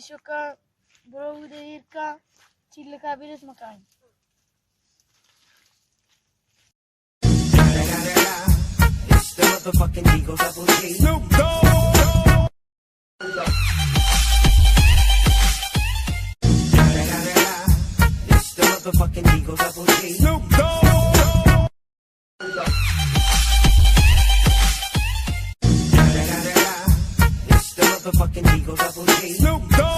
شکا برو دے ایر کا چیل کا بیرس مکان۔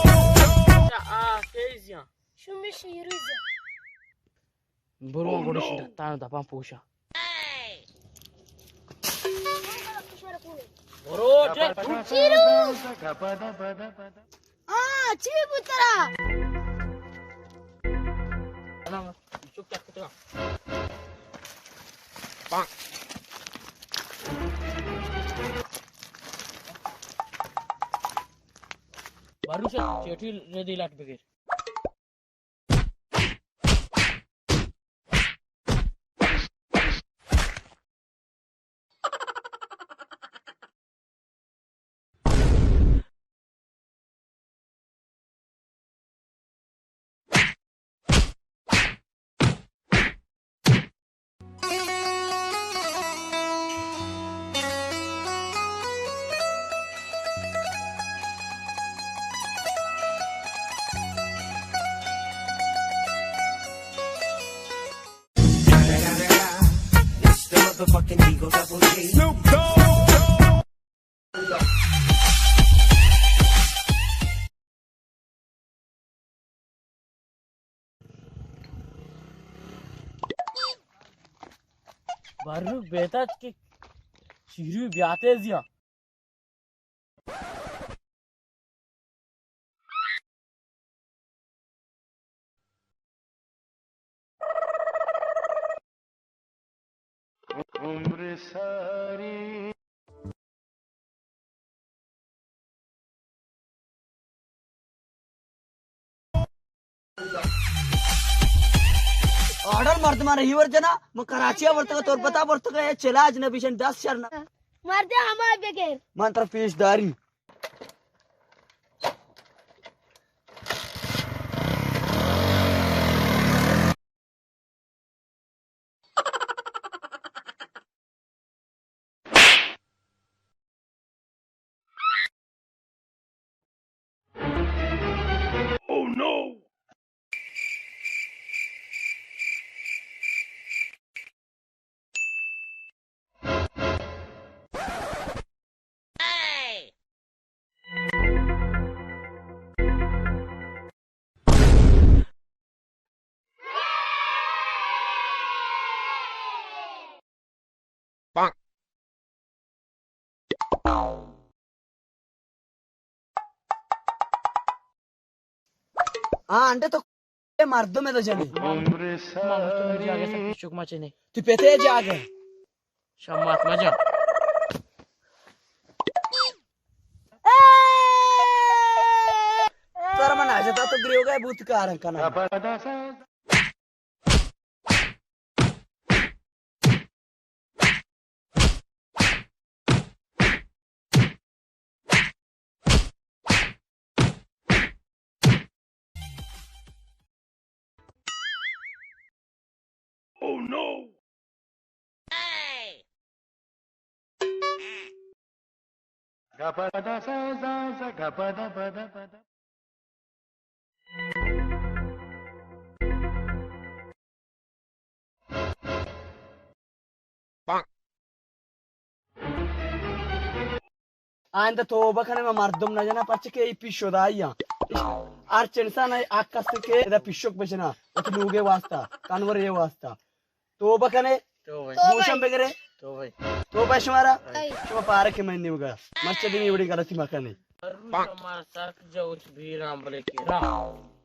آ، کیزیاں۔ شمی شیری جا۔ برو گڑا شی دتان دپان پوشا۔ برو، جا۔ شیرو۔ آ، چی بوترا؟ چپ چپ کتگا۔ باروش چیٹی ردی لاٹ بگر۔ بارو بیتات کہ چیرو بیاتے زیاں۔ عمر ساری۔ آرڈر مردمان ہیور جنا، من کراچی ءَ برتگ، تربت ءَ برتگ، اے چلاج نہ بیشن دس شر نہ۔ مردے ہما بگر۔ من تر پیش داری۔ آ، انڈے تو اے مردم ءَ تو جنے۔ ما گوشتو جاگہ سک پیشوک ما چنے۔ تو پتے جاگہ۔ شمات مجا۔ سر من آجتا تو گریوگا بوت کارن کنا۔ Oh no! آئندہ توبہ کنے، ما مردم نہ جنا، پرچہ کہ ای پیش شدائی آں۔ ہر چہ انسان ءَ حق است کہ ادا پیشوک بچنا، وتی لوگے واسطہ، کنورے واسطہ۔ توبہ کنے، توبہ۔ گوشم بگرے۔ توبہ۔ توبہ شمارا؟ اے۔ شما پارے کہ من نیوگا۔ مرچہ دینی وڑی غلطی مکنے۔ ہر روز ہمارا سک جوش بیران بلے کہ راہ۔